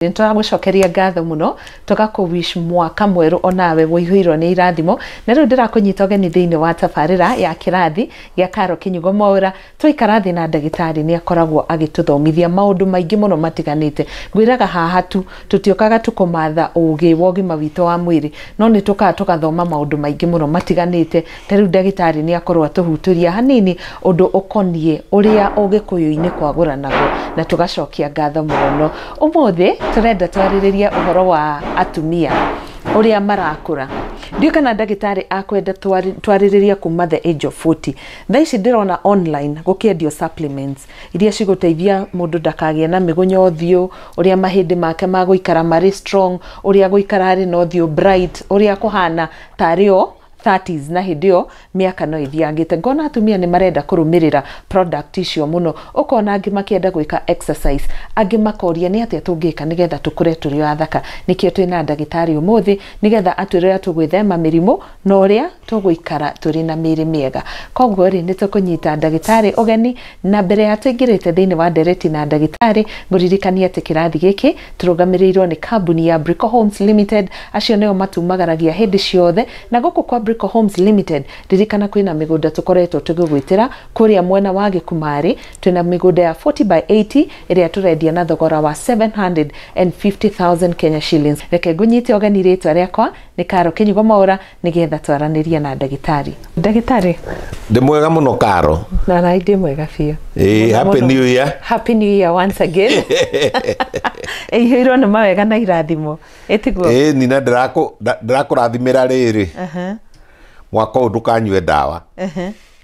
Nĩtũragũcokeria ngatho mũno, tũgakũ wish mwaka mwerũ onawe wũihũirwo nĩ irathimo. Na rĩu ndĩrakũnyita ũgeni thĩinĩ wa tabarĩra ya kĩrathi gĩa Karo Kĩnyugo Mwaũra. Twaikara thĩ na ndagĩtarĩ nĩ akoragwo agĩtũthomithia maũndũ maingĩ mũno matiganĩte. Ngwĩraga haha tu tũtiũkaga tu kũmatha ũgĩ wa ũgima witũ wa mwĩrĩ, no nĩ tũkaga tũgathoma maũndũ maingĩ mũno matiganĩte. Ta rĩu ndagĩtarĩ nĩ akorwo atũhutũria hanini ũndũ ũkoniĩ ũrĩa ũgĩkũyũ-inĩ kwagũranagwo, na tũgacokia ngatho mũno. Ũmũthĩ tũrenda twarĩrĩrie ũhoro wa atumia ũrĩa marakũra. Ndiũĩ kana ndagĩtarĩ akwenda twarĩrĩrie kuma the age of 40. Thaa ici ndĩrona online gũkĩendio supplements iria cigũteithia mũndũ ndakagĩe na mĩgũnya ũthiũ, ũrĩa mahĩndĩ make magũikara marĩ strong, ũrĩa gũikara arĩ na ũthiũ bright, ũrĩa kũhana tarĩ o 30s, na hĩndĩ ĩyo mĩaka no ĩthiangĩte. Ngona atumia nĩ marenda kũrũmĩrĩra product icio mũno, ũkona angĩ makĩenda gwĩka exercise, angĩ makoria nĩ atĩa tũngĩka nĩgetha tũkũre tũrĩ o athaka. Nĩkĩo twĩna ndagĩtarĩ ũmũthĩ nĩgetha atwĩre ũrĩa tũgwĩthema mĩrimũ na ũrĩa tũgũikara tũrĩ na mĩĩrĩ mĩega. Koguo rĩ, nĩ tũkũnyita ndagĩtarĩ ũgeni, na mbere ya tũingĩrĩte thĩinĩ wa ndereti na ndagĩtarĩ, ngũririkanie atĩ kĩrathi gĩkĩ tũrũgamĩrĩirwo nĩ kambuni ya Brico Homes Limited. Acio nĩo matumagaragia hĩndĩ ciothe, na gũkũ kwa Brico Homes Limited ririkana kwĩna mĩgũnda tũkoretwo tũgĩgwĩtĩra kũrĩa mwena wa Gĩkumarĩ. Twĩna mĩgũnda ya 40 by 80 ĩrĩa tũrendia na thogora wa 750,000 Kenya shillings. Reke ngũnyite ũgeni, rĩtwa rĩakwa nĩ Karo Kĩnyugo Mwaũra, nĩgetha twaranĩrie na ndagĩtarĩ. Ndagĩtarĩ. Ndĩ mwega mũno, Karo. Na na ndĩ mwega biũ. Ĩĩ, happy Mũno. New Year. Happy New Year once again. Ĩihũirwo nĩ mawega na irathimo, ĩtiguo? Ĩĩ, nina ndĩrakũrathimĩra rĩrĩ, mwaka ũyũ ndũkanyue ndawa.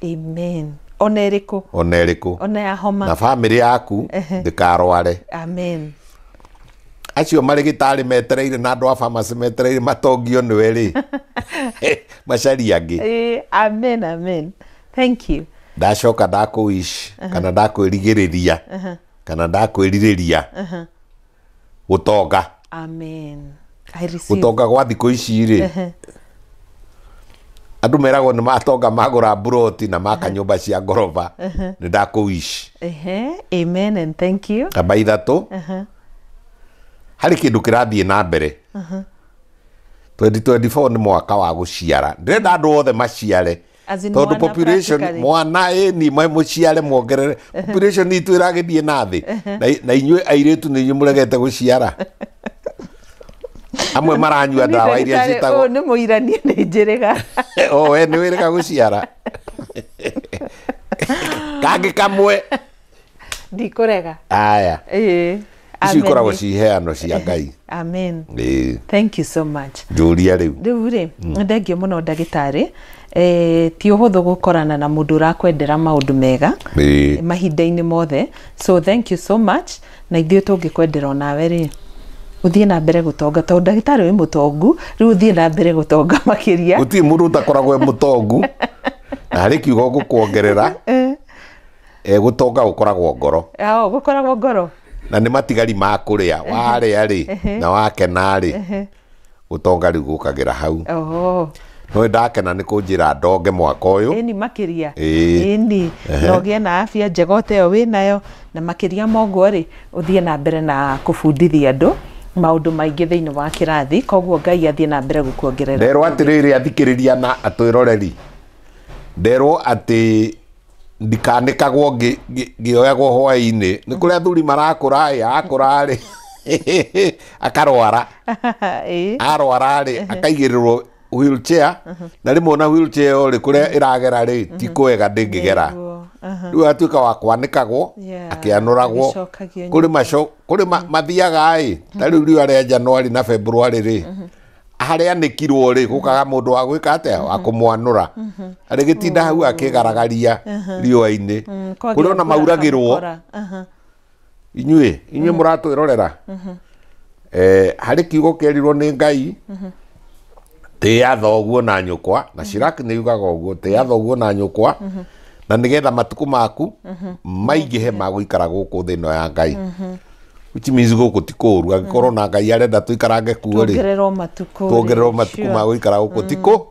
Amen. Ona ĩrĩkũ? Ona ĩrĩkũ. Ona ya homa? Na bamĩrĩ yaku ndĩkarware. Amen. Acio marĩ gĩtarĩ metereire na andũ a pharmacy metereire matongio nĩwe rĩ, macaria angĩ. Amen, amen, thank you. Ndacoka ndakũwish kana ndakwĩrigĩrĩria kana ndakwĩrirĩria gũtonga. Amen, I receive. Gũtonga gwa thikũ ici rĩ, andũ meragwo nĩ matonga magũra mburoti na maka nyũmba cia ngoroba. Nĩ ndakũwish. Amen and thank you. Namba 3, harĩ kĩndũ kĩrathiĩ na mbere. 2024 nĩ mwaka wa gũciara. Ndĩrenda andũ othe maciare. As in tondũ mwana population practically. Mwana, ĩni, mũciare muongerere population itũ ĩragĩthiĩ na thĩ, na inyuĩ airĩtu nĩ inyuĩ mũregete gũciara. Amwe maranyua ndawa iria Ndagĩtarĩ, ciĩtagwo ũyũ nĩ mũiranie nĩ njĩrĩga. O we nĩ wĩrĩga gũciara kangĩ kamwe. Ndikũrega. Aya. Ĩĩ. Icio ikoragwo Amen. ci iheano cia Ngai. Amen. Ĩĩ. Thank you so much. Njũria rĩu. Rĩu rĩ, nĩ mũno ndagĩtarĩ. Ti ũhũthũ gũkorana na mũndũ ũrakwendera maũndũ mega mahinda-inĩ mothe, so thank you so much. Na ithuĩ tũngĩkwendera onawe rĩ, ũthiĩ na mbere gũtonga, tondũ ndagĩtarĩ wĩ mũtongu, rĩu ũthiĩ na mbere gũtonga makĩria. Gũtirĩ mũndũ ũtakoragwo e mũtongu, na harĩ kiugo ngũkuongerera. Gũtonga gũkoragwo ngoro. Ao, gũkoragwo ngoro. Na nĩ matigari ma kũrĩa warĩa rĩ na wakena rĩ, gũtonga rĩu gũkagĩra hau. Oho. No ndakena nĩ kũnjĩra ndonge mwaka ũyũ. Ĩni, makĩria. Ĩĩ. Ĩni, na ũgĩe na afya njega o ta ĩyo wĩnayo, na makĩria ma ũguo rĩ, ũthiĩ na mbere na kũbundithia andũ maũndũ maingĩ thĩinĩ wa kĩrathi. Koguo Ngai athiĩ na mbere gũkuongerera. Nderwo atĩrĩrĩ, athikĩrĩria na atwĩroreri, nderwo atĩ ndikanĩkagwo ngĩoyagwo hwaĩ-inĩ. Nĩ kũrĩ athuri marakũra ĩ, akũra rĩ, akarwara. Arwara rĩ, akaigĩrĩrwo wheelchair, na rĩmwe ona wheelchair ĩyo rĩ, kũrĩa ĩragera rĩ ti kwega, ndĩngĩgera. Nĩguo. Rĩu atuĩka wa kwanĩkagwo akĩanũragwo. Agĩcokagio. Kũrĩ maco kũrĩ mathiaga ĩ, ta rĩu riũa rĩa Januari na February rĩ, harĩa anĩkirwo rĩ, gũkaga mũndũ wa gwĩka atĩa, wa kũmwanũra, arĩgĩtinda hau akĩgaragaria riũa-inĩ. Kwagĩa kũrĩ ona mbura mauragĩrwo. akamũkora. Inyuĩ mũratwĩrorera, harĩ kiugo kĩerirwo nĩ Ngai, tĩĩa thoguo na nyũkwa, na Siraki nĩ yugaga ũguo, tĩĩa thoguo na nyũkwa na nĩgetha matukũ maku maingĩhe ma gũikara gũkũ thĩ ĩno ya Ngai. Which means gũkũ ti kũũru angĩkorwo na Ngai arenda tũikarange kuo rĩ, tuongererwo matukũ rĩ, tuongererwo matukũ sure. ma gũikara gũkũ ti kũ.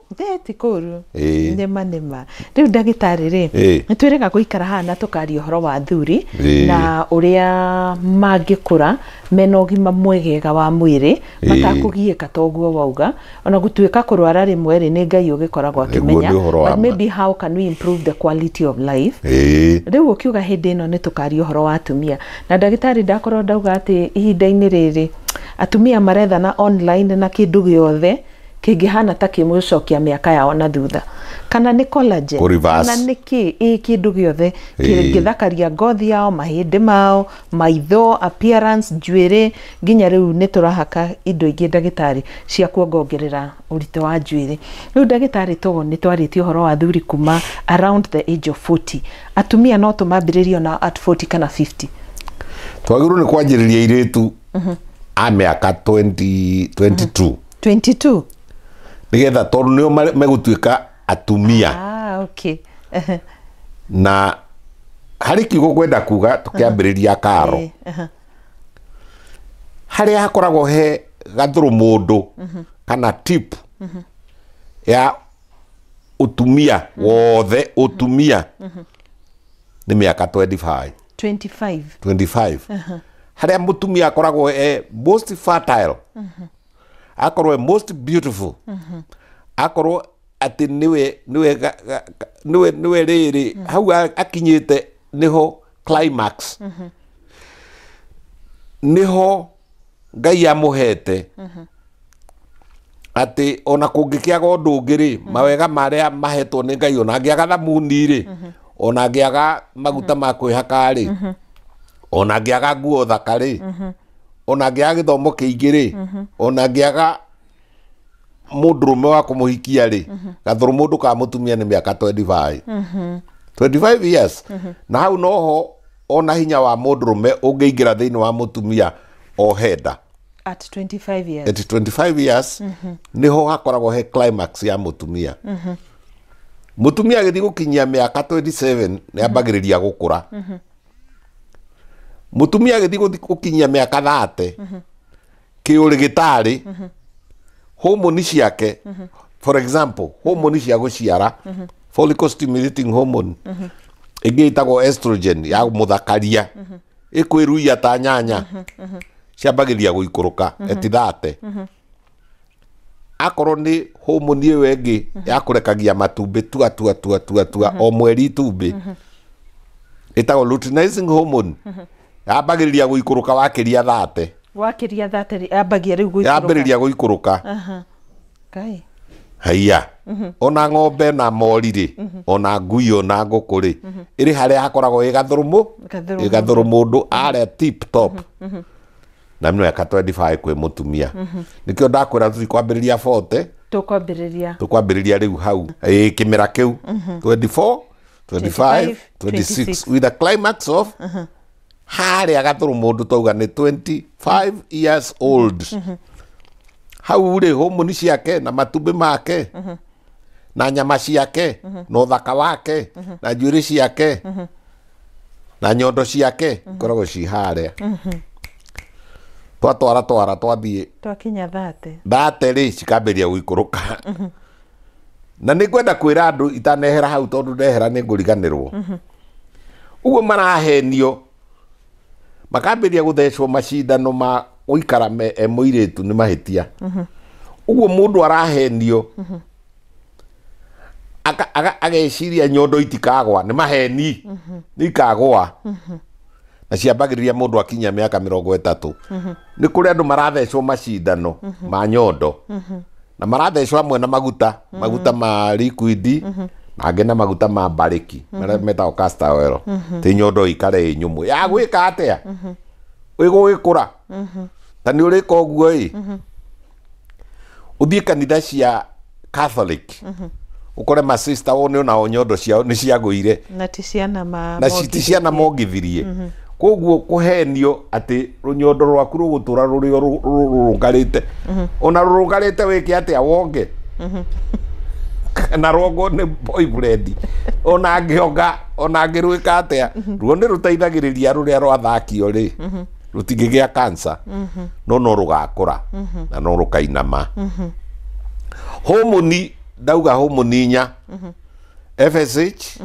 Ti kũũru. Ĩĩ. Nĩma nĩma. Rĩu ndagĩtarĩ rĩ, Ĩĩ. nĩ twĩrĩga gũikara haha na tũkaria ũhoro wa athuri Ĩĩ. na ũrĩa mangĩkũra mena ũgima mwegega wa mwĩrĩ, Ĩĩ. matakũgiĩka ta ũguo wauga. Ona gũtuĩka kũrwara rĩmwe rĩ, nĩ Ngai ũgĩkoragwo Nĩguo, akĩmenya. nĩ ũhoro wa But ma. maybe how can we improve the quality of life? Ĩĩ. Rĩu ũkiuga hĩndĩ ĩno nĩ tũkaria ũhoro wa atumia, na ndagĩtarĩ ndakorwo ndauga atĩ ihinda-inĩ rĩrĩ atumia marethana online na kĩndũ gĩothe kĩngĩhana ta kĩmũcokia mĩaka yao na thutha, kana nĩ collagen, Kũ-reverse. kana nĩ kĩ, ĩ kĩndũ gĩothe Ĩĩ. kĩngĩthakaria ngothi yao, mahĩndĩ mao, maitho, appearance, njuĩrĩ, nginya rĩu nĩ tũrahaka indo ingĩ ndagĩtarĩ cia kuongongerera ũritũ wa njuĩrĩ. Rĩu ndagĩtarĩ, to nĩ twarĩtie ũhoro wa athuri kuma around the age of 40, atumia no tũmambĩrĩrie ona at 40 kana 50? Twagĩrĩirwo nĩ kwanjĩrĩria airĩtu a mĩaka 20, 22. 22. Nĩgetha tondũ nĩo megũtuĩka atumia. Ah, okay. Na harĩ kiugo ngwenda kuga tũkĩambĩrĩria karo, harĩa hakoragwo he gathũrũ mũndũ kana tip ya ũtumia wothe, ũtumia nĩ mĩaka 25. 25. 25, harĩa mũtumia akoragwo e most fertile, akorwo e most beautiful, akorwo atĩ nĩwe nĩwe rĩrĩ hau akinyĩte nĩho climax, nĩho Ngai amũhete atĩ ona kũngĩkĩaga ũndũ ũngĩ rĩ, mawega marĩa mahetwo nĩ Ngai, ona angĩaga thamuni rĩ, ona angĩaga maguta ma kwĩhaka rĩ, ona angĩaga nguo thaka rĩ, ona angĩaga gĩthomo kĩingĩ rĩ, ona angĩaga mũndũrũme wa kũmũhikia rĩ, gathũrũ mũndũ ka mũtumia nĩ mĩaka 25, 25 years. Na hau noho ona hinya wa mũndũrũme ũngĩingĩra thĩinĩ wa mũtumia o henda. At 25 years. At 25 years niho hakoragwo he climax ya mũtumia. Mũtumia agĩthiĩ gũkinyia mĩaka 27 nĩ ambagĩrĩria gũkũra. Mũtumia agĩthiĩ gũkinyia mĩaka 30, kĩũrĩgĩtarĩ homoni ciake, for example homoni cia gũciara, follicle stimulating hormone ĩngĩ ĩtagwo estrogen ya mũthakaria ĩkwĩruia ta nyanya, ciambagĩrĩria gũikũrũka at 30. Akorwo nĩ homoni ĩyo ĩngĩ ya kũrekagia matumbĩ tua tua tua tua tua o mweri itumbĩ, ĩtagwo luteinizing hormone, yambagĩrĩria gũikũrũka wakĩria 30. Wakĩria 30 yambagia rĩu gũikũrũka. Yambĩrĩria gũikũrũka. Ngai. Haiya, ona ng'ombe na mori rĩ, ona ngui, ona ngũkũ rĩ, ĩrĩ harĩa hakoragwo ĩ gathũrũmũ, Gathũrũ. Ĩ gathũrũ mũndũ arĩa tip top na mĩaka 25 kwĩ mũtumia. Nĩkĩo ndakwĩra tũtikwambĩrĩria 40. Tũkwambĩrĩria Tũkwambĩrĩria rĩu hau ĩ kĩmera kĩu 24, 25, 26, with a climax of harĩa gathũrũ mũndũ twauga nĩ 25 years old. Hau rĩ, homoni ciake na matumbĩ make na nyama ciake na ũthaka wake na njuĩrĩ ciake na nyondo ciake ikoragwo ci harĩa. Twatwara twara twathiĩ twakinya 30. 30 rĩ, cikambĩrĩria gũikũrũka. Na nĩ ngwenda kwĩra andũ itanehera hau, tondũ ndehera nĩ ngũriganĩrwo. Ũguo marahenio makambĩrĩria gũthecwo macindano ma gũikara e mũirĩtu nĩ mahĩtia. Ũguo mũndũ arahenio ageciria nyondo itikagwa, nĩ maheni, nĩ ikagwa. Na ciambagĩrĩria mũndũ akinyia mĩaka 30. Nĩ kũrĩ andũ marathecwo macindano ma nyondo, na marathecwo hamwe na maguta, maguta ma liquid, na angĩ na maguta ma bariki marĩa metagwo castor oil. Ti nyondo ikare ĩ nyũmũ ya gwĩka atĩa, ĩgũgĩkũra ta nĩ ũrĩka ũguo ĩ. Ũthiĩ kanitha cia Catholic ũkore masista wone onao nyondo ciao nĩ ciagũire. Na ti ciana ma Na ti ciana mongithirie. Koguo kũhenio atĩ rũnyondo rwaku rũgũtũra rũrĩ o rũrũngarĩte, ona rũrũngarĩte wĩke atĩa wonge na rwongo nĩ boyfriend, ona angĩonga ona angĩrwĩka atĩa, ruo nĩ rũteithagĩrĩria rũrĩa rwathakio rĩ. Rũtingĩgĩa cancer, no no rũgakũra na no rũkainama. Homoni ndauga homoni inya: FSH,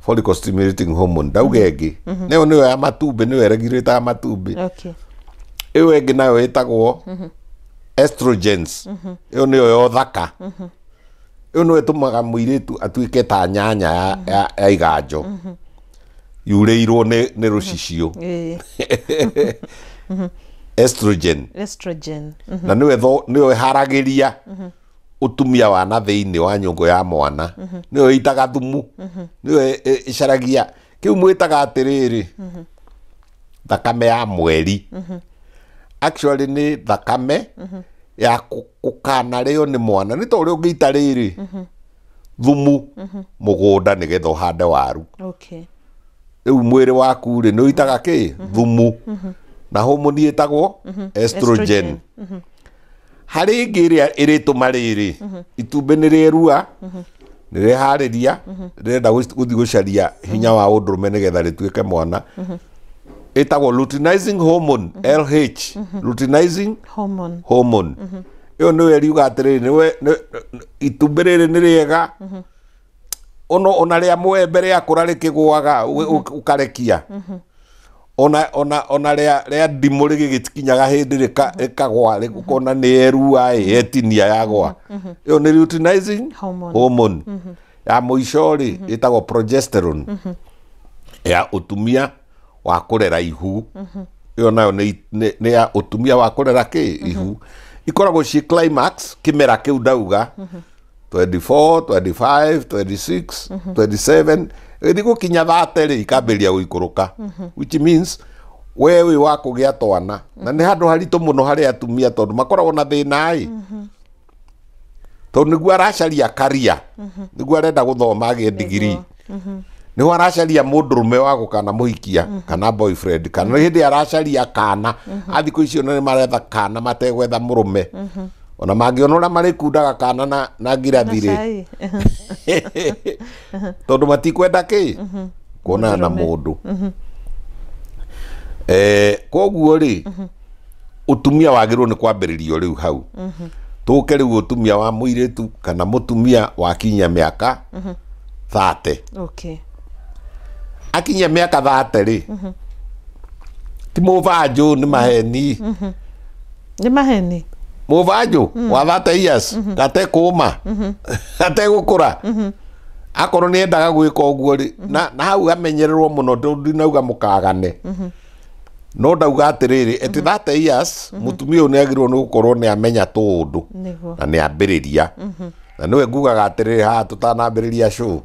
follicle stimulating hormone, ndauga ĩngĩ nĩyo nĩyo ya matumbĩ, nĩyo ĩregirĩtaga matumbĩ. Ĩyo ĩngĩ nayo ĩtagwo estrogens, ĩyo nĩyo ya ũthaka, ĩyo nĩyo ĩtũmaga mũirĩtu atuĩke ta nyanya ya iganjo yurĩirwo nĩ rũcicio. Estrogen. Estrogen. Na nĩyo nĩyo ĩharagĩria ũtumia wa na thĩinĩ wa nyũngũ ya mwana, nĩyo ĩitaga thumu, nĩyo ĩcaragia kĩu mwĩtaga atĩrĩrĩ thakame ya mweri. Actually nĩ thakame ya gũkanarĩo nĩ mwana, nĩ ta ũrĩa ũngĩita rĩrĩ thumu mũgũnda nĩgetha ũhande waru. Rĩu mwĩrĩ waku rĩ, nĩ ũitaga kĩ thumu na homoni ĩtagwo estrogen. Harĩ ĩngĩ ĩrĩa ĩrĩtũma rĩrĩ itumbĩ nĩ rĩerua, nĩ rĩharĩria, rĩrenda gũthiĩ gũcaria hinya wa ũndũrũme nĩgetha rĩtuĩke mwana, ĩtagwo luteinizing hormone, LH, luteinizing hormone. Hormone ĩyo nĩyo ĩriuga atĩrĩrĩ nĩwe itumbĩ rĩrĩ nĩ rĩega, ono ona rĩa mwembe rĩakũra rĩkĩgũaga ũkarekia, ona rĩa ndimũ rĩgĩgĩtikinyaga hĩndĩ rĩkagwa, ũkona nĩ erua ĩ etinia yagwa. Ĩyo nĩ luteinizing hormone. Hormone. Ya mũico rĩ ĩtagwo progesterone, ya ũtumia wa kũrera ihu. Ĩyo nayo nĩ ya ũtumia wa kũrera kĩ ihu. Ikoragwo ci climax kĩmera kĩu ndauga 24, 25, 26, 27, ĩthiĩ gũkinya 30 rĩ, ikambĩrĩria gũikũrũka, which means we wĩ wa kũgĩa twana. Na nĩ handũ haritũ mũno harĩ atumia tondũ makoragwo na thĩna ĩ, tondũ nĩguo aracaria karia, nĩguo arenda gũthoma agĩe ndigiri, nĩho aracaria mũndũrũme wa gũkana mũhikia kana boyfriend, kana nĩ hĩndĩ aracaria kana a thikũ icio nĩ maretha kana mategwetha mũrũme, ona mangĩona ũrĩa marĩkundaga kana na ngirathi rĩ. Cai. Tondũ matikwenda kĩ kuonana na mũndũ. Koguo rĩ, ũtumia wagĩrĩirwo nĩ kwambĩrĩrio rĩu hau. Tũke rĩu ũtumia wa mũirĩtu kana mũtumia wakinyia mĩaka 30. Akinyia mĩaka 30 rĩ, ti mũbanjũ, nĩ maheni. Nĩ maheni. Mũbanjũ wa 30 years gatekũma, gategũkũra, akorwo nĩ endaga gwĩka ũguo rĩ, na hau amenyererwo mũno tondũ ndinauga mũkagane, no ndauga atĩrĩrĩ, at 30 years mũtumia ũyũ nĩ agĩrĩirwo nĩ gũkorwo nĩ amenya tũũndũ na nĩ ambĩrĩria. Na nĩwe ngugaga atĩrĩrĩ, haha tũtanambĩrĩria show,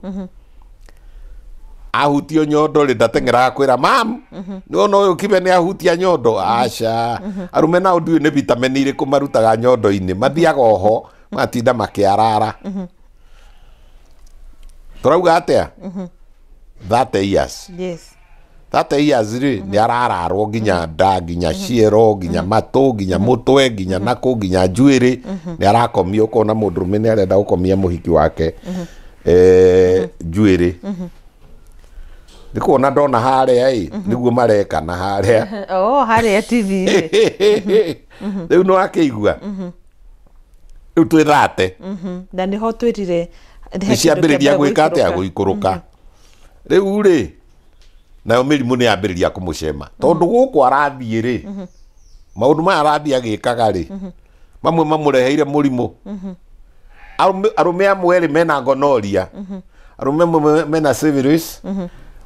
ahutio nyondo rĩ, ndateng'eraga kwĩra mam nĩwona ũyũ kibe nĩ ahutia nyondo. Aca, arume nao ndiũĩ nĩ vitamin irĩkũ marutaga nyondo-inĩ, mathiaga oho magatinda makĩarara. Tũrauga atĩa? 30 years. 30 years rĩ, nĩ arararwo nginya nda, nginya ciero, nginya matũ, nginya mũtwe, nginya nakũ, nginya njuĩrĩ nĩ arakomio. Ũkona mũndũrũme nĩ arenda gũkomia mũhiki wake njuĩrĩ. Nĩ kuona ndona harĩa ĩ nĩguo mareka na harĩa. Oh, harĩa TV-inĩ. Rĩu nĩ wakĩigua rĩu twĩ 30. Na nĩho twĩrire nĩ ciambĩrĩria gwĩka atĩa? Gũikũrũka. Rĩu rĩ, nayo mĩrimũ nĩ yambĩrĩria kũmũcema tondũ gũkũ arathiĩ rĩ, maũndũ maya arathiĩ agĩkaga rĩ, mamwe mamũreheire mũrimũ. Arũme amwe rĩ mena gonorrhea, arũme amwe mena syphilis,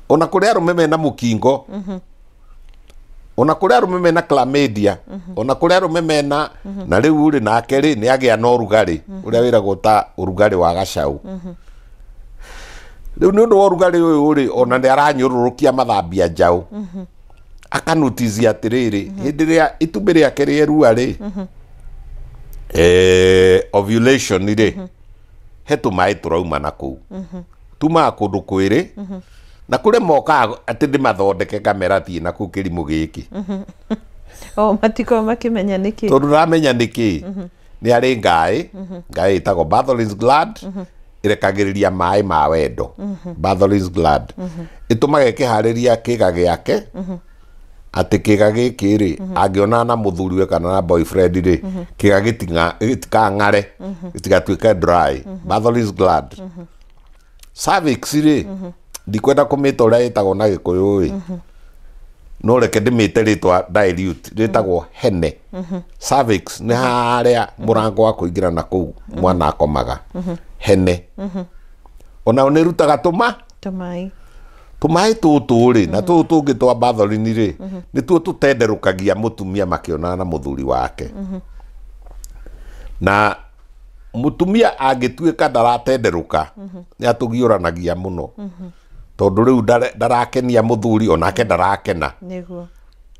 ona kũrĩ arũme mena mũkingo, ona kũrĩ arũme mena chlamydia, ona kũrĩ arũme mena. Na rĩu rĩ, nake rĩ, nĩ agĩa na ũrugarĩ ũrĩa wĩragwo ta ũrugarĩ wa gacau. Rĩu nĩ ũndũ wa ũrugarĩ ũyũ rĩ, ona nĩ aranyũrũrũkia mathambia njaũ, akanotizia atĩrĩrĩ, hĩndĩ ĩrĩa itumbĩ rĩake rĩerua rĩ, ovulation rĩ, he tũmaĩ tũrauma na kũu tumaga kũndũ kwĩrĩ na kũrĩa mokaga atĩ ndĩmathondeke kamera thiĩ na kũu kĩrimũ gĩkĩ. Oh, matikorwo makĩmenya nĩkĩ. Tondũ ndamenya nĩkĩ nĩ arĩ ngaĩ, ngaĩ ĩtagwo Bartholin's gland, ĩrekagĩrĩria maĩ ma wendo. Bartholin's gland ĩtũmaga ĩkĩharĩria kĩga gĩake. Atĩ kĩga gĩkĩ rĩ, angĩonana na mũthuriwe kana na boyfriend rĩ, kĩga gĩtikang'are, gĩtigatuĩke dry. Bartholin's gland. Cervix rĩ, ndikwenda kũmĩta ũrĩa ĩtagwo na Gĩkũyũ ĩ, no reke ndĩmĩte rĩtwa dilute, rĩtagwo hene. Cervix nĩ harĩa mũrango wa kũingĩra na kũu mwana akomaga. Hene onao nĩ ĩrutaga tũma Tũmaĩ. Tũmaĩ tũtũ rĩ, na tũtũ tũngĩ twa Bartholin rĩ, nĩtuo tũtenderũkagia mũtumia makĩonana na mũthuri wake. Na mũtumia angĩtuĩka ndaratenderũka, nĩ atũgiũranagia mũno, tondũ rĩu ndarakenia mũthuri, onake ndarakena. Nĩguo.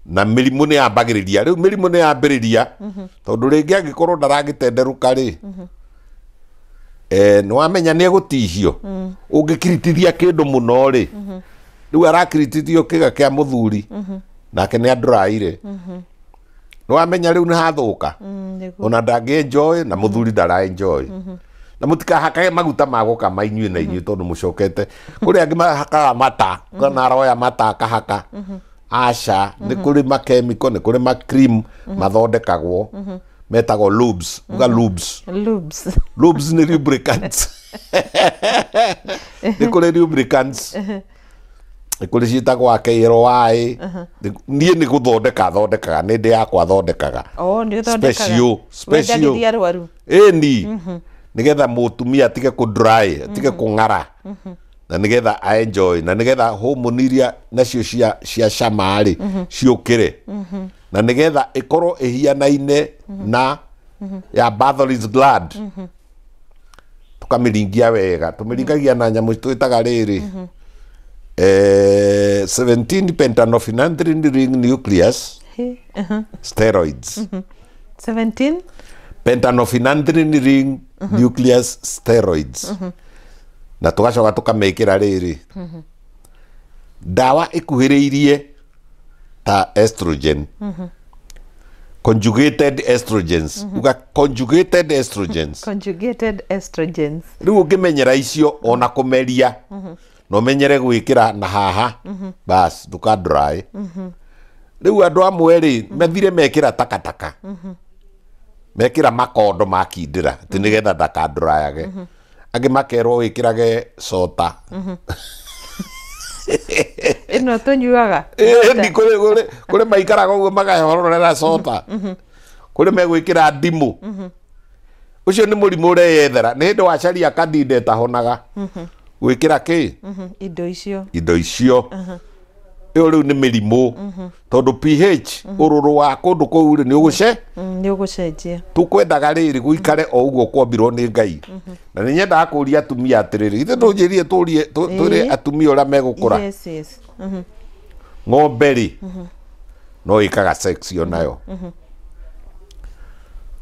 Na mĩrimũ nĩ yambagĩrĩria rĩu, mĩrimũ nĩ yambĩrĩria, tondũ rĩngĩ angĩkorwo ndaragĩtenderũka rĩ, nĩ wamenya nĩ egũtihio. Ũngĩkiritithia kĩndũ mũno rĩ, rĩu arakiritithio kĩga kĩa mũthuri, nake nĩ andũraire, nĩ wamenya rĩu nĩ hathũka. Nĩguo. Ona ndangĩ enjoy na mũthuri ndara enjoy. Na mũtikahakage maguta ma gũkama inyuĩ na inyuĩ, tondũ mũcokete kũrĩ angĩ mahakaga mata, kana aroya mata akahaka. Aca, nĩ kũrĩ makemiko, nĩ kũrĩ macream mathondekagwo metagwo lubes. Uga lubes. Lubes. Lubes nĩ lubricants. Nĩ kũrĩ lubricants, nĩ kũrĩ ciĩtagwo KLY. Niĩ nĩ gũthondeka thondekaga, nĩ ndĩ yakwa thondekaga. Oh, nĩ ũthondekaga. Special, special. Wendagĩria arwaru. Ĩni, nĩgetha mũtumia atige kũ dry, atige kũng'ara, na nĩgetha a enjoy, na nĩgetha hormone iria nacio cia cama rĩ ciũkĩre, na nĩgetha ĩkorwo ĩhianaine na ya Bartholin's gland. Tũkamĩringia wega, tũmĩringagia na nyamũ twĩtaga rĩrĩ, 17 pentanophenanthrene ring nucleus He. Steroids. 17 Pentanophenanthrene ring nucleus steroids. Na tugacoka tukamĩkĩra rĩrĩ, ndawa ĩkuhĩrĩirie ta estrogen, conjugated estrogens. Uga conjugated estrogens. Conjugated estrogens. Rĩu ũngĩmenyera icio, ona kũmeria na ũmenyere gwĩkĩra na haha, bas, ndũka dry. Rĩu andũ amwe rĩ, methire mekĩra takataka, mekĩra makondo makindĩra atĩ nĩgetha ndakandũrayage. Angĩ makerwo wĩkĩrage cota. Ĩno tũnyuaga. Ĩni kũrĩ maikaraga ũguo makahororera cota, kũrĩ megwĩkĩra ndimũ. Ũcio nĩ mũrimũ ũreyethera. Nĩ hĩndĩ wacaria kandinda ĩtahonaga gwĩkĩra kĩ? Indo icio. Indo icio. Ĩyo rĩu nĩ mĩrimũ, tondũ pH, ũrũrũ wa kũndũ kũu rĩ, nĩ ũgũce Nĩ ũgũcenjia. Tũkwendaga rĩrĩ gũikare o ũguo kwombirwo nĩ Ngai. Na nĩ nyendaga kũria atumia atĩrĩrĩ, ithe ndũnjĩrie tũrie twĩre atumia ũrĩa megũkũra. Yes. Ng'ombe rĩ, no ĩkaga sex onayo.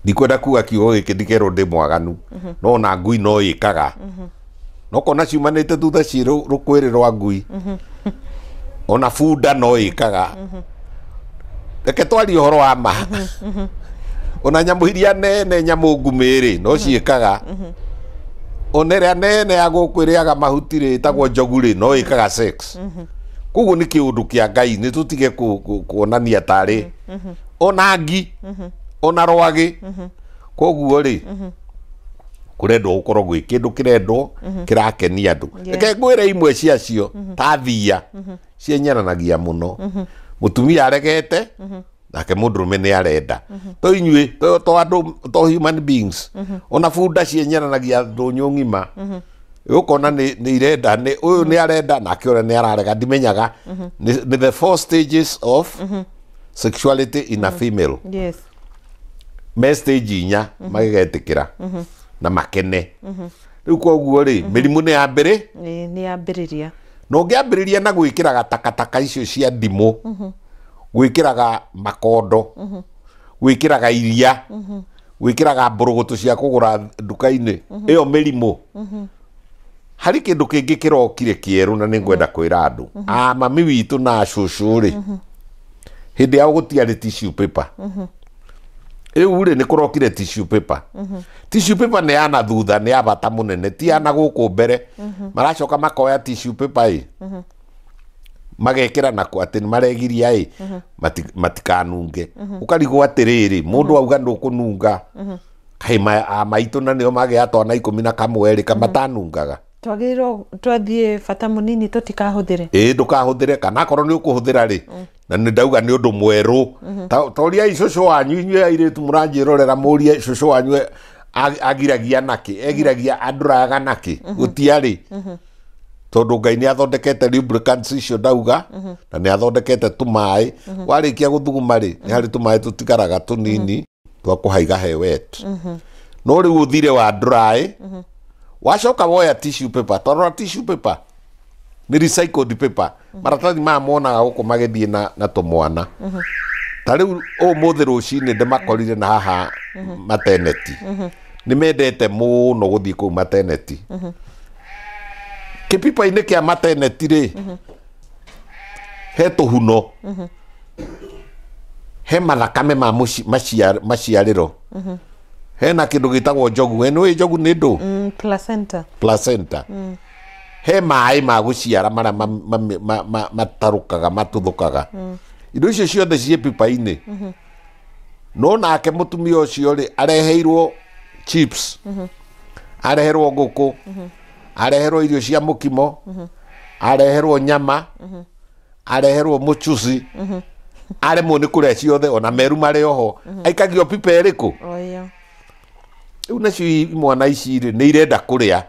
Ndikwenda kuga kiugo gĩkĩ ndikerwo ndĩ mwaganu, no ona ngui no ĩkaga. No kona ciumanĩte thutha ciĩ rũkwĩrĩ rwa ngui. Ona bunda no ĩkaga. Reke twarie ũhoro wa ma. Ona nyamũ iria nene, nyamũ ngumĩ rĩ, no ciĩkaga. Ona ĩrĩa nene ya gũkũ ĩrĩaga mahuti rĩ, ĩtagwo njogu rĩ, no ĩkaga sex. Koguo nĩ kĩũndũ kĩa Ngai, nĩ tũtige kuonania tarĩ ona ngi, ona rwagĩ. Koguo rĩ, kũrendwo gũkorwo gwĩ kĩndũ kĩrendwo kĩrakenia andũ. Reke ngwĩre imwe ciacio, ta thia cienyeranagia mũno. Mũtumia aregete, nake mũndũrũme nĩ arenda. To inyuĩ to andũ, to human beings, ona bunda cienyeranagia ndũnyũ ng'ima. Ũkona nĩ irenda, nĩ ũyũ nĩ arenda, nake ũrĩa nĩ ararega. Ndimenyaga nĩ the four stages of sexuality in a female. Me stage inya magĩgetĩkĩra na makene. Rĩu koguo rĩ, mĩrimũ nĩ yambĩrĩ. Nĩ yambĩrĩria. Na ũngĩambĩrĩria na gwĩkĩraga takataka icio cia ndimũ, gwĩkĩraga makondo, gwĩkĩraga iria, gwĩkĩraga mbũrũgũtũ cia kũgũra nduka-inĩ, ĩyo mĩrimũ. Harĩ kĩndũ kĩngĩ kĩrokire kĩerũ, na nĩ ngwenda kwĩra andũ a mami witũ na cũcũ rĩ, hĩndĩ yao gũtiarĩ tissue paper. Rĩu rĩ, nĩ kũrokire tissue paper. Tissue paper nĩ ya na thutha, nĩ ya bata mũnene, ti ya na gũkũ mbere. Maracoka makoya tissue paper ĩ. Magekĩra nako atĩ nĩ maregiria ĩ matikanunge. Ũkarigwo atĩrĩrĩ, mũndũ auga ndũkũnunga, kaĩ maitũ na nĩo magĩa twana 11 rĩ, kamatanungaga. Twagĩrĩirwo twathiĩ bata mũnini tũtikahũthĩre. Ĩĩ, ndũkahũthĩre, kana akorwo nĩ ũkũhũthĩra rĩ, na nĩ ndauga nĩ ũndũ mwerũ. Ta ũriai cũcũ wanyu, inyuĩ airĩtu mũranjĩrorera, mũrie cũcũ wanyu agiragia nakĩ, egiragia andũraga nakĩ. Gũtiarĩ, tondũ Ngai nĩ athondekete lubricants icio ndauga, na nĩ athondekete tũmaĩ. Warĩkia gũthuguma rĩ, nĩ harĩ tũmaĩ tũtigaraga tũnini twa kũhaiga he wet. No rĩu ũthire wa dry, wacoka woya tissue paper. Tarora, tissue paper nĩ recycled paper, maratathi maya monaga gũkũ magĩthiĩ na tũmwana. Ta rĩu ũmũthĩ rũcinĩ ndĩmakorire na haha maternity, nĩ mendete mũno gũthiĩ kũu maternity. Kĩpipa-inĩ kĩa maternity rĩ, he tũhuno, he mathakame ma maciarĩro, hena kĩndũ gĩtagwo njogu. We nĩũĩ njogu nĩ ndũ? Placenta. Placenta. He maĩ ma gũciara marĩa matarũkaga, matuthũkaga. Indo icio ciothe ciĩ pipa-inĩ. No nake mũtumia ũcio rĩ, areheirwo chips, areherwo ngũkũ, areherwo irio cia mũkimo, areherwo nyama, areherwo mũcuci, aremwo nĩ kũrĩa ciothe, ona meru marĩ oho. Aikagio pipa ĩrĩkũ? O ĩyo. Rĩu nacio imwana ici rĩ, nĩ irenda kũrĩa.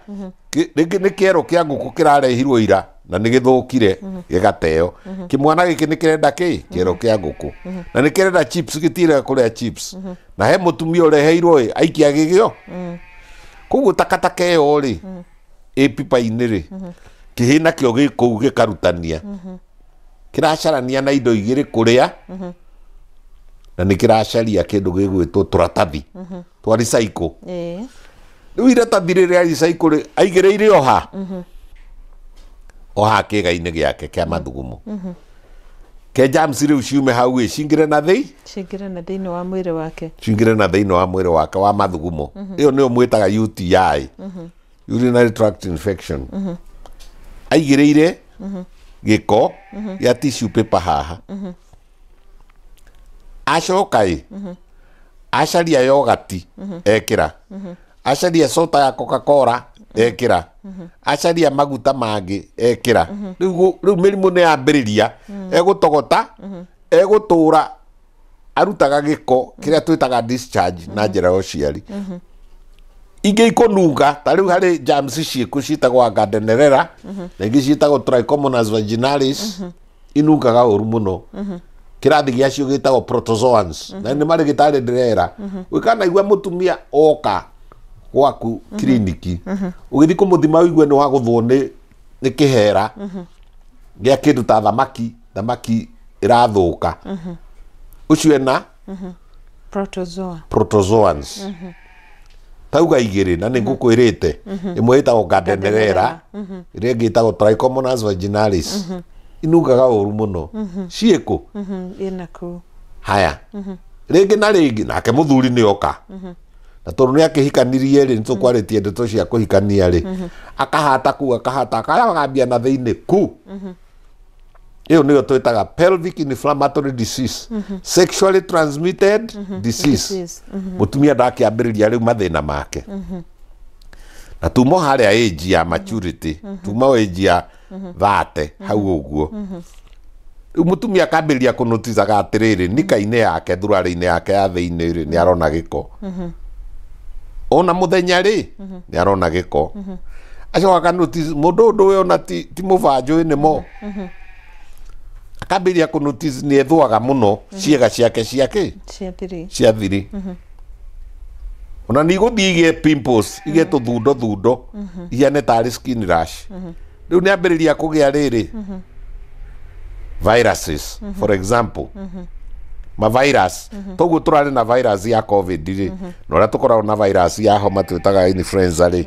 Rĩngĩ nĩ kĩero kĩa ngũkũ kĩrarehirwo ira na nĩ gĩthũkire gĩgateo. Kĩmwana gĩkĩ nĩ kĩrenda kĩ kĩero kĩa ngũkũ, na nĩ kĩrenda chips, gĩtirega kũrĩa chips, na he mũtumia ũreheirwo ĩ aikia gĩgĩo. Koguo takataka ĩyo rĩ, ĩ pipa-inĩ rĩ, kĩhĩ nakĩo gĩ kũu gĩkarutania, kĩracarania na indo igĩrĩ kũrĩa, na nĩ kĩracaria kĩndũ gĩgwĩtwo tũratathi twa recycle. Rĩu iratathi rĩrĩa recycle rĩ, aigĩrĩire o ha o ha kĩga-inĩ gĩake kĩa mathugumo ke germs rĩu ciume hau ĩ cingĩre na thĩi Cingĩre na thĩinĩ wa mwĩrĩ wake. Cingĩre na thĩinĩ wa mwĩrĩ wake wa mathugumo. Ĩyo nĩyo mwĩtaga UTI, urinary tract infection. Aigĩrĩire gĩko gĩa tissue paper haha, acoka ĩ acaria yogati ekĩra, acaria soda ya Coca-Cola ekĩra, acaria maguta mangĩ ekĩra. Rĩu rĩu mĩrimũ nĩ yambĩrĩria, egũtogota, egũtũra arutaga gĩko kĩrĩa twĩtaga discharge na njĩra ya ũciari. Ingĩ ikũnunga, ta rĩu harĩ germs ciĩkuo ciĩtagwo Gardnerella, na ingĩ ciĩtagwo Trichomonas vaginalis, inungaga ũru mũno. Kĩrathi gĩacio gĩtagwo protozoans. Na nĩ marĩgĩtarĩ ndĩrera, ũkanaigua mũtumia oka gwaku kiriniki, ũgĩthiĩ kũmũthima ũigue nĩ wagũthwo nĩ kĩhera gĩa kĩndũ ta thamaki, thamaki ĩrathũka, ũcio ena Protozoa. Protozoans. Tauga igĩrĩ na nĩ ngũkwĩrĩte, ĩmwe ĩtagwo Gardnerella, ĩrĩa ĩngĩ ĩtagwo Trichomonas vaginalis, inungaga ũru mũno. Ciĩkũ? Ĩna kũu. Haya, rĩngĩ na rĩngĩ nake mũthuri nĩ oka, na tondũ nĩ akĩhikanirie rĩ, nĩ tũkwarĩtie ndeto cia kũhikania rĩ, akahata ku akahata akagambia na thĩinĩ ku. Ĩyo nĩyo twĩtaga pelvic inflammatory disease, sexually transmitted disease. Disease. Mũtumia ndakĩambĩrĩria rĩu mathĩna make, na tumo harĩa age ya maturity, tuma age ya 30 hau ũguo. Rĩu mũtumia akambĩrĩria kũnoticaga atĩrĩrĩ, nika-inĩ yake, thurarĩ-inĩ yake ya thĩinĩ rĩ, nĩ arona gĩko. Ona mũthenya rĩ, nĩ arona gĩko. Acoka akanotice mũndũ ũndũ ũyũ ona ti mũbanjũ nĩmo. Akambĩrĩria kũnotice nĩ ethũaga mũno ciĩga ciake ciake cia thiri. Cia thiri. Ona nĩ igũthiĩ igĩe pimples, igĩe tũthundo thundo ihane tarĩ skin rash. Rĩu nĩ ambĩrĩria kũgĩa rĩrĩ viruses, for example ma virus. Toguo tũrarĩ na virus ya COVID rĩ, na ũrĩa tũkoragwo na virus ya homa twĩtaga influenza rĩ,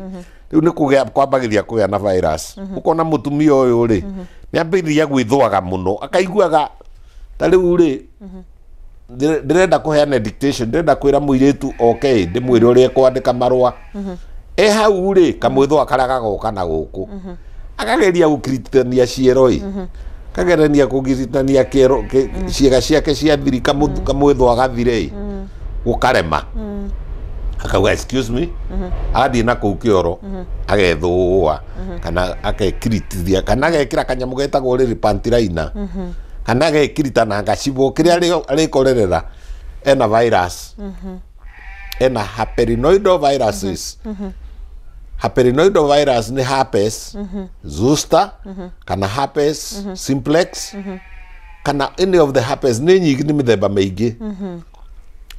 rĩu nĩ kũgĩa kwambagĩrĩria kũgĩa na virus. Ũkona mũtumia ũyũ rĩ, nĩ ambĩrĩria gwĩthũaga mũno, akaiguaga ta rĩu rĩ, ndĩrenda kũheana dictation, ndĩrenda kwĩra mũirĩtu oke ndĩmwĩre ũrĩa ekwandĩka marũa. E hau rĩ, kamwĩthũa karĩa gagoka na gũkũ, akageria gũkiritithania ciero ĩ. Kagerania kũgiritania kĩero ciĩga ciake cia thiri kamwĩthwa gathire gũkarema. Akauga excuse me, agathiĩ na kũu kĩoro agethũa kana akekiritithia kana agekĩra kanyamũ getagwo rĩrĩ panty liner kana agekirita na ngacibwo kĩrĩa arĩkorerera ena virus, ena herpesnoidal viruses. Herpesnoidal virus nĩ herpes zoster kana herpes simplex kana any of the herpes, nĩ nyingĩ, nĩ mĩthemba mĩingĩ.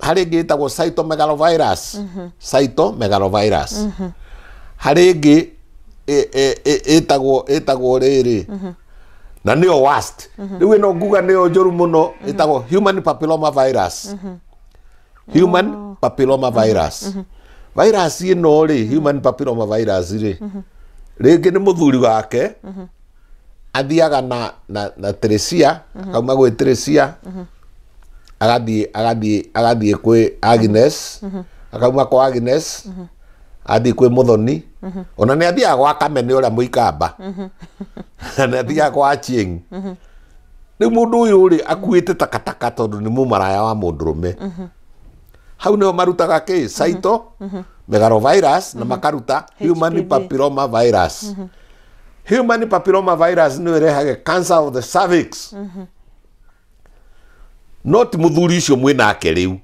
Harĩ ĩngĩ ĩtagwo cytomegalovirus, cytomegalovirus. Harĩ ĩngĩ ĩtagwo rĩrĩ na nĩyo worst rĩu, ĩno nguga nĩyo njũru mũno, ĩtagwo human papilloma virus. Human papilloma virus, virus ĩno rĩ, human papilloma virus rĩ, rĩngĩ nĩ mũthuri wake athiaga na Teresia, akauma gwĩ Teresia agathiĩ kwĩ Agnes, akauma kwa Agnes athiĩ kwĩ Muthoni, ona nĩ athiaga gwa Kamene ũrĩa mũikamba, nĩ athiaga kwa Achieng. Rĩu mũndũ ũyũ rĩ akuĩte takataka tondũ nĩ mũmaraya wa mũndũrũme. Hau nĩho marutaga kĩ cyto megalovirus na makaruta human HPV. papilloma virus. Human papilloma virus nĩyo ĩrehage cancer of the cervix, no ti mũthuri ũcio mwĩnake rĩu.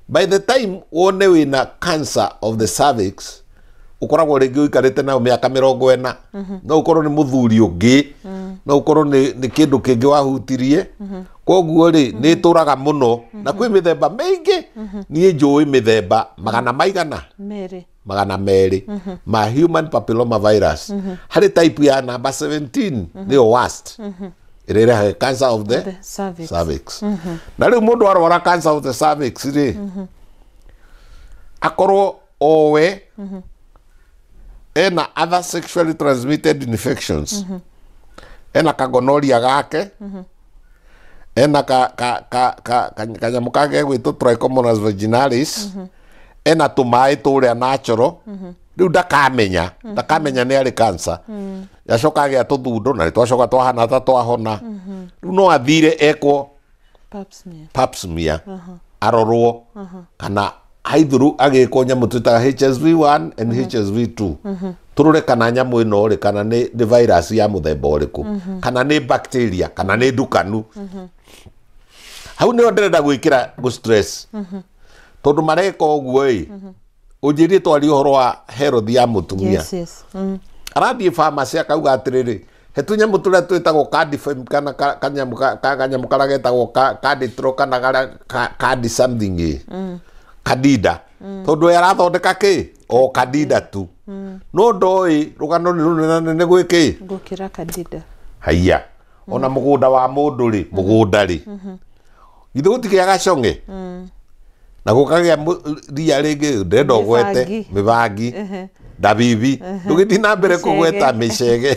By the time wone wĩna cancer of the cervix, ũkoragwo rĩngĩ ũikarĩte nayo mĩaka 40. No ũkorwo nĩ mũthuri ũngĩ, no ũkorwo nĩ kĩndũ kĩngĩ wahutirie. Koguo rĩ, nĩ ĩtũraga mũno na kwĩ mĩthemba mĩingĩ. Niĩ njũĩ mĩthemba magana maigana 2. 200 ma human papilloma virus. Harĩ type ya number 17, nĩyo worst, ĩrĩa ĩrehaga cancer of the The cervix. Cervix. Na rĩu mũndũ arwara cancer of the cervix rĩ, akorwo owe ena other sexually transmitted infections, ena kagonoria gake, ena ka ka ka ka kanyamũ kangĩ gegwĩtwo trichomonas vaginalis, ena tũmaĩ tũrĩa natural, rĩu ndakamenya nĩ arĩ cancer. Yacoka agĩa tũthundo na nĩ twacoka twahana ta twahona. Rĩu no athire ekwo Pap smear. Pap smear, arorwo kana haithuru agĩkwo nyamũ twĩtaga HSV1 and HSV2, tũrore kana nyamũ ĩno rĩ, kana nĩ virus ya mũthemba ũrĩkũ, kana nĩ bacteria, kana nĩ ndukanu. Hau nĩho ndĩrenda gwĩkĩra gũ stress tondũ mareka ũguo ĩ ũnjĩrie twarie ũhoro wa health ya mũtumia. Arathiĩ pharmacy akauga atĩrĩrĩ, he tũnyamũ tũrĩa twĩtagwo Cardifem kana kanyamũ kanyamũ karĩa getagwo Carditro kana karĩa Cardi something ĩ Candida, tondũ we arathondeka kĩ o Candida tu, no ndoĩ rũgano nĩ rũnene gwĩ kĩ Gũkĩra Candida. Haiya, ona mũgũnda wa mũndũ rĩ, mũgũnda rĩ, githĩ gũtikĩaga cong'e na gũkagĩa ria rĩngĩ ndĩrenda ũgwete Mĩbangi. Mĩbangi, ndabibi, ndũgĩthiĩ na mbere Mĩcege. Kũgweta mĩcege.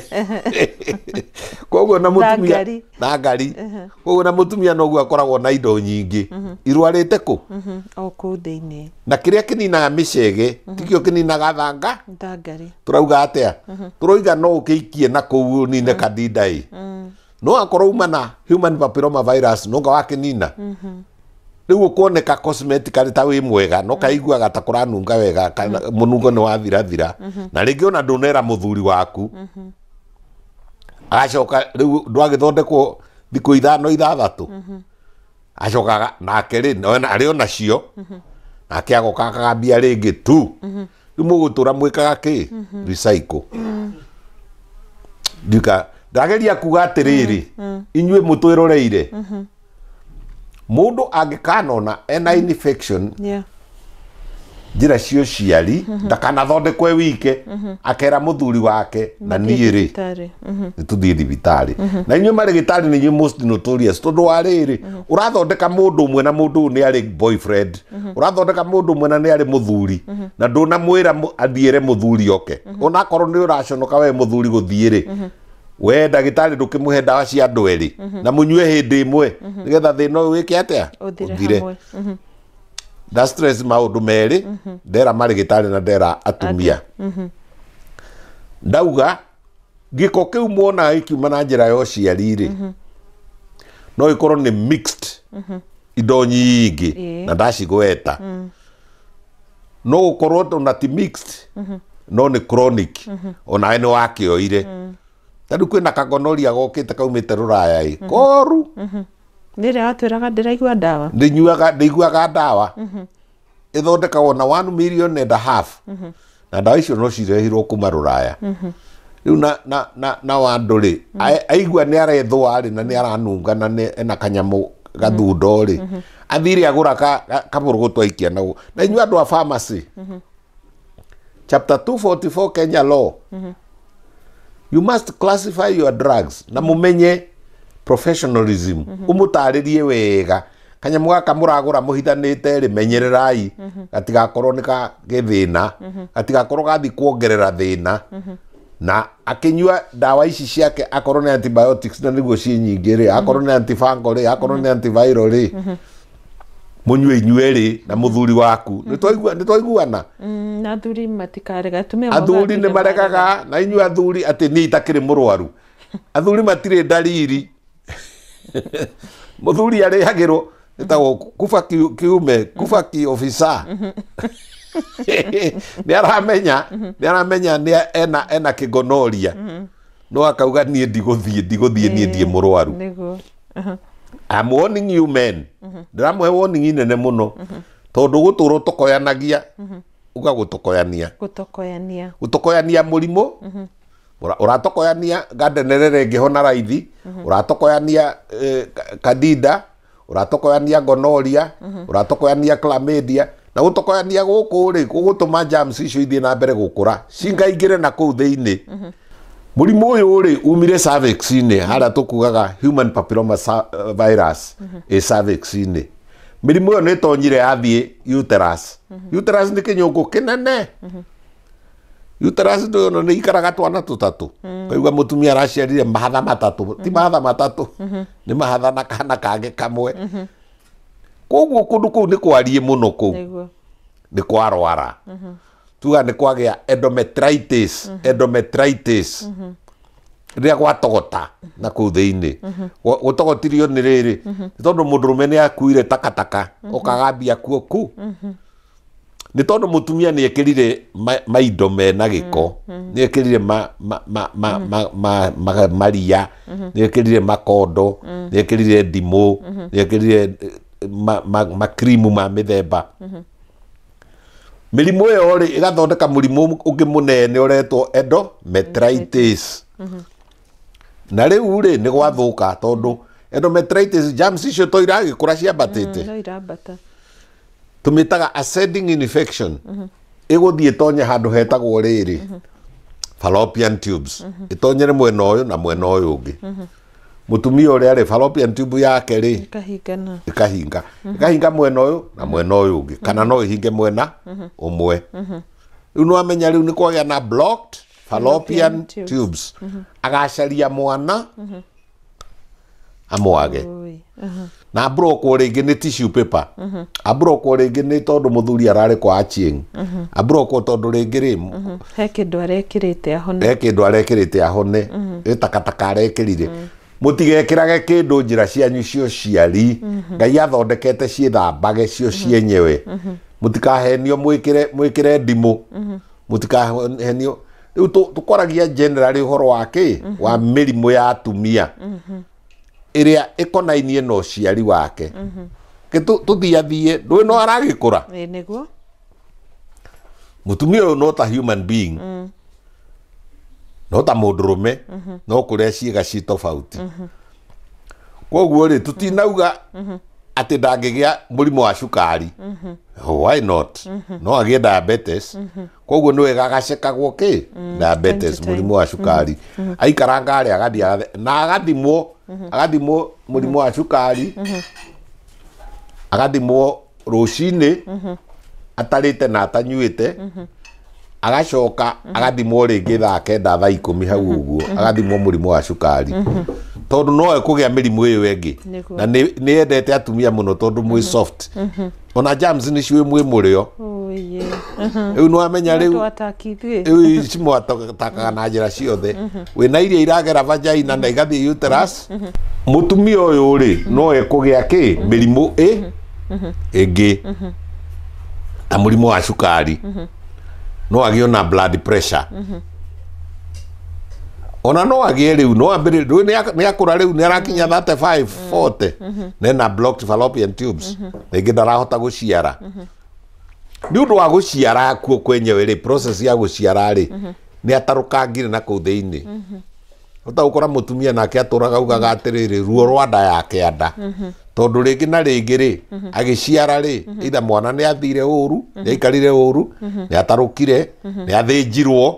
Koguo na mũtumia Thangari. Thangari. Koguo na mũtumia noguo akoragwo na indo nyingĩ irwarĩte kũ O kũu thĩinĩ. Na kĩrĩa kĩninaga mĩcege tikĩo kĩninaga thanga. Thangari. Tũrauga atĩa? Tũroiga no ũkĩikie na kũu ũnine Candida ĩ, no akorwo uma na human papilloma virus no nga wakĩnina rĩu ũkuoneka cosmetically ta wĩ mwega, no kaiguaga ta kũranunga wega kana mũnungo nĩ wathirathira, na rĩngĩ ona ndũnera mũthuri waku. Agacoka rĩu ndwagĩthondekwo thikũ 5 6, acokaga nake rĩ arĩ o nacio, nake agoka akagambia rĩngĩ tu. Rĩu mũgũtũra mwĩkaga kĩ recycle. Ndika ndageria kuga atĩrĩrĩ, inyuĩ mũtwĩroreire, mũndũ angĩkanona ena infection njĩra cia ũciari, ndakanathondekwe wike, akera mũthuri wake na niĩ rĩ Thibitarĩ. Nĩ tũthiĩ thibitarĩ. Na inyuĩ marĩgĩtarĩ nĩ inyuĩ most notorious, tondũ wa rĩrĩ, ũrathondeka mũndũ ũmwe na mũndũ ũyũ nĩ arĩ boyfriend, ũrathondeka mũndũ ũmwe na nĩ arĩ mũthuri, na ndũnamwĩra athiĩre mũthuri oke. Onakorwo nĩ ũraconoka we mũthuri gũthiĩ rĩ, we ndagĩtarĩ ndũkĩmũhe ndawa cia andũ erĩ na mũnyue hĩndĩ ĩmwe nĩgetha thĩna ũyũ wĩke atĩa? Ũthire hamwe. Nda stress maũndũ merĩ, ndera marĩgĩtarĩ na ndera atumia. Ndauga Gĩko kĩu muonaga gĩkiuma na njĩra ya ũciari rĩ, no ĩkorwo nĩ mixed indo nyingĩ na ndacigweta. No gũkorwo ona ti mixed, no nĩ chronic, onawe nĩ wakĩoire. Ta rĩu kwĩna kagonoria gokĩte kaumĩte rũraya ĩ koru. Nĩ ĩrĩa watwĩraga ndĩraigua ndawa. Ndĩnyuaga, ndĩiguaga ndawa ĩthondekagwo na 1.5 million, na ndawa icio no cirehirwo kuma rũraya. Rĩu na wandũ rĩ, aigua nĩ arethũa rĩ, na nĩ aranunga, na nĩ ena kanyamũ gathundo rĩ, athire agũra kabũrũgũtũ aikia nagũ. Na inyuĩ andũ a pharmacy, chapter 244 Kenya law, you must classify your drugs na mumenye professionalism, umutarĩrie wega kanyamũ gaka mũragũra mũhithanĩte rĩ, menyererai gatigakorwo nĩ ka gĩthĩna, gatigakorwo gathi kuongerera thĩna. Na akĩnyua ndawa ici ciake, akorwo nĩ antibiotics na nĩguo ciĩ nyingĩ rĩ, akorwo nĩ antifungal rĩ, akorwo nĩ antiviral rĩ, mũnyue inyuerĩ na mũthuri waku. Nĩ twaiguana? Na athuri matikarega, atumia Athuri nĩ maregaga, na inyuĩ athuri atĩ niĩ itakĩrĩ mũrwaru. Athuri matirĩ ndariri. Mũthuri arĩhagĩrwo ĩtagwo kuba kiume kuba kiofisa, nĩ aramenya, nĩ aramenya nĩ ena kĩgonoria, no akauga, "Niĩ ndigũthiĩ, ndigũthiĩ, niĩ ndiĩ mũrwaru." Nĩguo. I'm warning you men, ndĩramũhe warning nene mũno, tondũ gũtũra ũtokoyanagia, uga gũtokoyania. Gũtokoyania. Gũtokoyania mũrimũ. Ũratokoyania gardenerere ĩngĩhona raithi, ũratokoyania candida, ũratokoyania gonorrhea, ũratokoyania chlamydia. Na gũtokoyania gũkũ rĩ, gũgũtũma germs icio ithiĩ na mbere gũkũra, cingaingĩre na kũu thĩinĩ. Mũrimũ ũyũ rĩ, umire cervix-inĩ, harĩa tũkugaga human papilloma virus ĩ cervix-inĩ. Mĩrimũ ĩyo nĩ ĩtonyire yathiĩ uterus. Uterus nĩ kĩnyũngũ kĩnene. Uterus ndũyũ nĩ ikaraga twana tũtatũ, kaigua mũtumia araciarire mahatha matatũ. Ti mahatha matatũ, nĩ mahatha na kana kangĩ kamwe. Koguo kũndũ kũu nĩ kwariĩ mũno kũu. Nĩ kwarwara, tuga nĩ kwagĩa endometritis. Endometritis rĩrĩa gwatogota na kũu thĩinĩ. Gũtogotirio nĩ rĩrĩ, nĩ tondũ mũndũrũme nĩ akuire takataka ũkagambia kuo ku, nĩ tondũ mũtumia nĩ ekĩrire maindo mena gĩko, nĩ ekĩrire maria, nĩ ekĩrire makondo, nĩ ekĩrire ndimũ, nĩ ekĩrire makrimu ma mĩthemba. Mĩrimũ ĩyo rĩ, ĩgathondeka mũrimũ ũngĩ mũnene ũretwo endometritis. Na rĩu rĩ, nĩ gwathũka, tondũ endometritis germs icio to iragĩkũra ciambatĩte. No irambata. Tũmĩtaga ascending infection. Ĩgũthiĩ ĩtonye handũ hetagwo rĩrĩ fallopian tubes, ĩtonyere mwena ũyũ na mwena ũyũ ũngĩ. Mũtumia ũrĩa rĩ, fallopian tube yake rĩ, Ĩkahingana. Ĩkahinga mwena ũyũ na mwena ũyũ ũngĩ, kana no ĩhinge mwena ũmwe. Rĩu nĩ wamenya rĩu nĩ kwagĩa na blocked fallopian fallopian tubes. Tubes. Agacaria mwana amwage. Oi. Aha. Na amburokwo rĩngĩ nĩ tissue paper, amburokwo rĩngĩ nĩ tondũ mũthuri ararĩ kwa Achieng, amburokwo tondũ rĩngĩ rĩ, He kĩndũ arekĩrĩte ahone. He kĩndũ arekĩrĩte ahone, ĩ takataka arekĩrire. Mũtigekĩrage kĩndũ njĩra cianyu cio ciari. Ngai athondekete ciĩthambage cio cienyewe. Mũtikahenio mwĩkĩre ndimũ, mũtikahenio. Rĩu tũkwaragia generally ũhoro wa kĩ wa mĩrimũ ya atumia ĩrĩa ĩkonainie na ũciari wake. Ke tũthiathie ndũĩ no aragĩkũra. Ĩ nĩguo. Mũtumia ũyũ no ta human being, no ta mũndũrũme, no kũrĩa ciĩga ci tofauti. Koguo rĩ, tũtinauga atĩ ndangĩgĩa mũrimũ wa cukari. Why not? No agĩe diabetes. Koguo nĩ wega agacekagwo kĩ diabetes, time to time. Mũrimũ wa cukari aikaranga rĩ, agathiĩ na agathimwo mũrimũ wa cukari, agathimwo rũcinĩ atarĩte na atanyuĩte, agacoka agathimwo rĩngĩ thaa 9, thaa 10 hau ũguo, agathimwo mũrimũ wa cukari, tondũ no ekũgĩa mĩrimũ ĩyo ĩngĩ. Na nĩ yendete atumia mũno tondũ mwĩ soft, ona germs nĩ ciũĩ mwĩ mũrĩo. Rĩu nĩwamenya rĩu rĩu cimwatakaga na njĩra ciothe. Wĩna iria iragera vagina na igathiĩ uterus. Mũtumia ũyũ rĩ no ekũgĩa kĩ mĩrimũ ĩngĩ ta mũrimũ wa cukari, no agĩe na blood pressure, ona no agĩe rĩu no ambĩrĩrie rĩu nĩ akũra rĩu nĩ arakinya 35 40 nena blocked fallopian tubes, rĩngĩ ndarahota gũciara. Nĩ ũndũ wa gũciara kuo kwenyewe rĩ, process ya gũciara rĩ nĩ atarũkangire na kũu thĩinĩ. Ũta gũkora mũtumia nake atũraga augaga atĩrĩrĩ, ruo rwa nda ya kĩanda, tondũ rĩngĩ na rĩngĩ rĩ agĩciara rĩ, either mwana nĩ athire ũru, nĩ aikarire ũru, nĩ atarũkire, nĩ athĩnjirwo,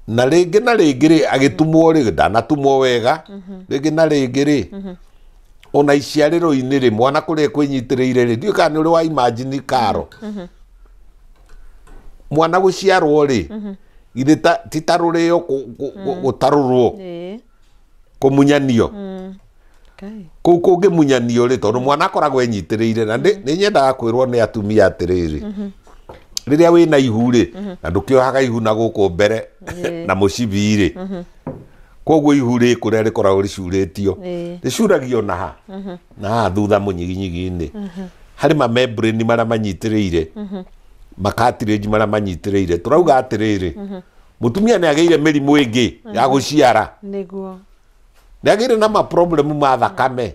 na rĩngĩ na rĩngĩ rĩ agĩtumwo rĩ ndanatumwo wega, rĩngĩ na rĩngĩ rĩ ona iciarĩro-inĩ rĩ mwana kũrĩa kwĩnyitĩrĩire rĩ, ndiũĩ kana nĩ ũrĩ wa imagine karo mwana gũciarwo rĩ githĩ ti ta rũrĩo gũtarũrwo kũmunyanio kũu kũngĩmunyanio rĩ, tondũ mwana akoragwo enyitĩrĩire. Na nĩ nyendaga kwĩrwo nĩ atumia atĩrĩrĩ, rĩrĩa wĩna ihu rĩ, na ndũkĩohaga ihu na gũkũ mbere na mũcibi rĩ, koguo ihu rĩ kũrĩa rĩkoragwo rĩcurĩtio rĩcuragio na ha na haha thutha mũnyiginyigi-inĩ harĩ ma membrane marĩa manyitĩrĩire, ma cartilage marĩa manyitĩrĩire. Tũrauga atĩrĩrĩ, mũtumia nĩ agĩire mĩrimũ ĩngĩ ya gũciara, nĩguo nĩ agĩire na ma problem ma thakame,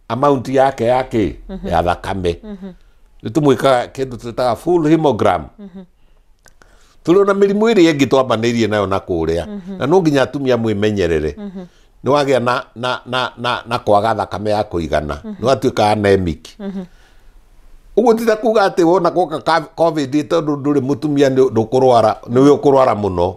amount yake yake ya thakame. Nĩ tũmwĩkaga kĩndũ twĩtaga full hemogram. Tũrĩ ona mĩrimũ ĩrĩa ĩngĩ twambanĩirie nayo na kũrĩa, na no nginya atumia mwĩmenyerere. Nĩ wagĩa na kwaga thakame ya kũigana, nĩ watuĩka anemic. Ũguo ti ta kuga atĩ wona gwoka COVID tondũ ndũrĩ mũtumia ndũkũrwara, nĩwe ũkũrwara mũno.